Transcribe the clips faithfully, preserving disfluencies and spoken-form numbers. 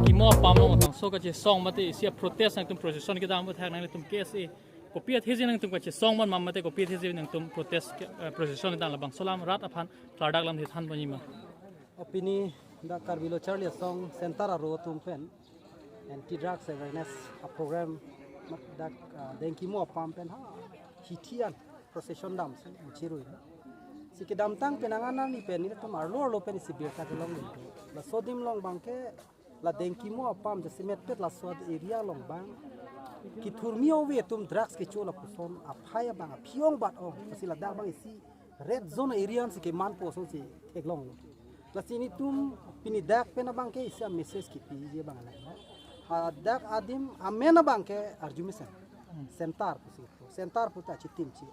Kimo apam along bangso kachesong mate isi a-protest nangtum procession kedam aphuthak nanglitum K S A kopi athesi nangtum kachesong man ma mate kopi athesi nangtum protest ke, eh, procession kedam labangso alam rat aphan klardak alam than pajima. Pini dak Karbi Lo Charli Asong Center aro atum pen anti drugs awareness a program mat dak, ah, Dengkimo apam pen ha hithi an procession damsi muchirui. Si kedamtang penang anani pen nelitum arlo arlo pen isi birta kelong nelitum. Laso adim along abangke la Dengkimo apam jasemet pet laso area along abang kethurmi ove atum drugs kecho lapuson aphai abang aphi ong bat ong. Si ladak abang isi red zone area ansi kemanpo asonsi theklonglo. Lasi nelitum pini dak pen abangke isi a-message kepiji abang alanglo. Hadak adim amen abangke arjumesen. Center pusi. Center puta achitimchi.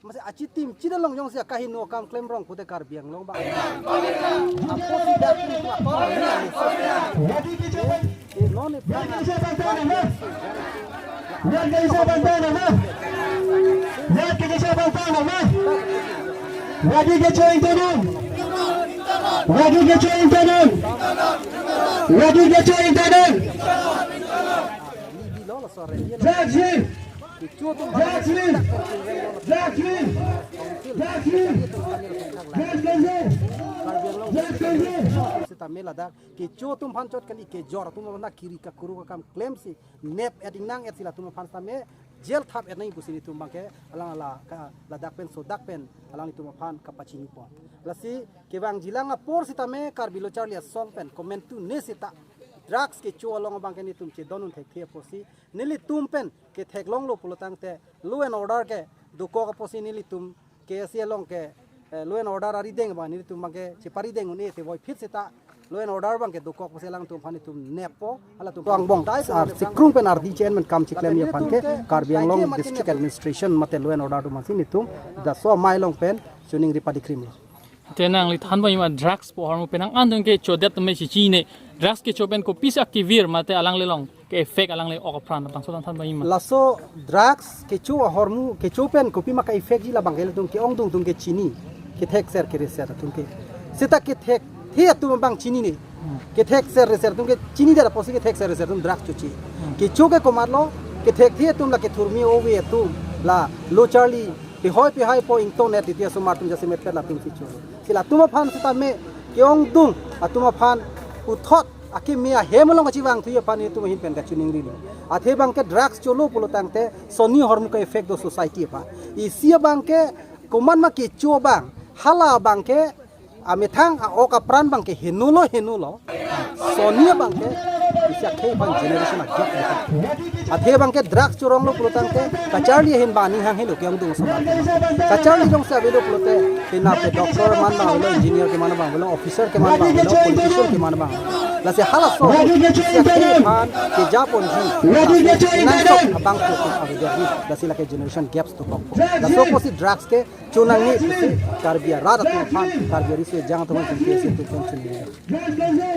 Masi achitimchi along jongsi akahingno akam klemrong pute Karbi Anglong abang. Apotsi dak pen tu akam ni message. Eh, non iphan Wadi kecho ingtonun. Wadi kecho ingtonun. Wadi kecho ingtonun. Drugs free. Drugs free. Drugs free. Drugs free. Drugs free. Drugs free. Sitame ladak kecho atum aphan chot kali kejor atum aphan kiri kakuru akam klemsi nep et ingnang et si latum aphan sitame jail thap et nangji pusi nelitum abangke alang ala ka ladak pen sodak pen alanglitum aphan kapachinipo. Lasi kevangjilang apor sitame Karbi Lo Charli Asong pen komantu ne seta drugs kecho along abangke nelitum chedondun thekthe apotsi nelitum pen ketheklonglo pulotangte law and order ke dokok apotsi nelitum K S A along ke, eh, law and order arideng abang nelitum abangke chepari deng un-e te voiphit seta law and order abangke dokok apotsi alangtum aphan nelitum neppo, halatum angbong tais ar sikrung pen ardi chen pen kam chiklemji aphan ke Karbi Anglong District Administration mate law and order atum aphansi nelitum laso amei along pen choningri padikrimlo. Te nangli than pajima drugs pu ahormu penang an atum kechodet atum chichine. Drugs kecho pen kopisi akevir mate alanglilong ke-effect alangle ok apran labangso than pajima. Laso drugs kecho ahormu kecho pen kopi ma ke-effect ji labangke latum ke-ongdung atum ke chini, kethekser kereser atum ke. Seta kethekthe atum abang chinine. Kethekser reser atum ke chinidet apotsi kethekser reser atum drugs choche. Kecho ke komatlo, kethekthe atum la kethurmi ove atum la Lo Charli pehoi pehai po ingtong net titi asomar atum jasemet pet latum kecho. Si latum aphan sitame ke-ongdung atum aphan puthot akeme ahem along kachevangthu aphan nelitum ahin pen kachoningrilo. Athe abangke drugs cholo pulotangte sonni ahormu ke-effect do society aphan. Isi abangke komat ma kecho abang, hala abangke amethang a-ok apran abangke henolo henolo. Sonni abangke isi akhei aphan generation a-gap. Athe abangke drugs choronglo pulotangte kacharli ahin bani hang helo ke-ongdung asomar. Kacharli jongsi avelo pulote, penap ke doctor man abang avelo, engineer keman abang avelo, officer keman abang avelo, politician keman abang avelo. Lasi halaso isi akhei aphan kejaponji, laso inang sok abang ko avedet ji, lasi lake generation gaps dokok. Laso apotsi drugs ke chonangne pusi Karbi arat atum aphan, Karbi ariso ejang atum aphan, K S A atum aphan chonangne.